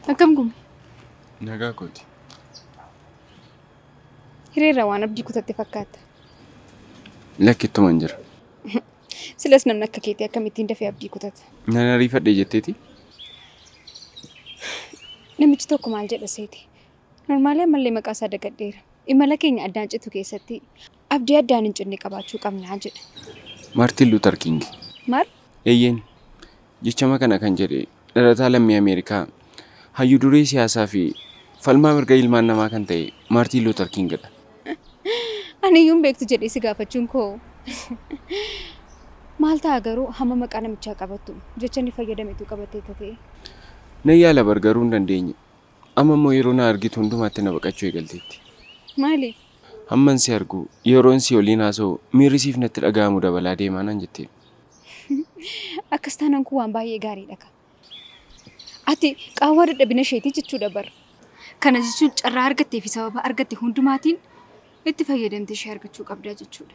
Akkam gume? Nagaa kooti. Hireerra waan abdii kutatte fakkaata. Lakki ittuman jira. Silas namni akka keetii akkamittiin dafee abdii kutata? Nan ariifadhe jetteeti? Namichi tokko maal jedha seete? Normaalii ammallee maqaa isaa dagadheera. Imala keenya addaan citu keessatti abdii addaan hin cinne qabaachuu qabnaa jedha. Maartiin Luuter King. Maal? Eeyyeen. Jechama kana kan jedhe dhalataa lammii Ameerikaa hayyuu duree siyaasaa fi falmaa mirga ilmaan namaa kan ta'e Maartiin Luuter Kingidha. Ani iyyuu hin beektu jedhee si gaafachuun koo maal ta'a garuu hamma maqaa namichaa qabattu jecha inni fayyadametu qabattee ta'e. Nan yaala bar garuu hin dandeenye. Amma immoo yeroo na argitu hundumaatti na baqachuu eegalteetti. Maaliif? Hamman si argu yeroon si waliin haasa'u miirri siif natti dhaga'amu dabalaa deemaa naan jetteen. Akkas taanaan kun waan baay'ee gaariidha ka. Ati qaawwaa dadhabina isheetii jechuudha bar. Kana jechuun carraa argattee fi sababa argatte hundumaatiin itti fayyadamtee ishee argachuu qabdaa jechuudha.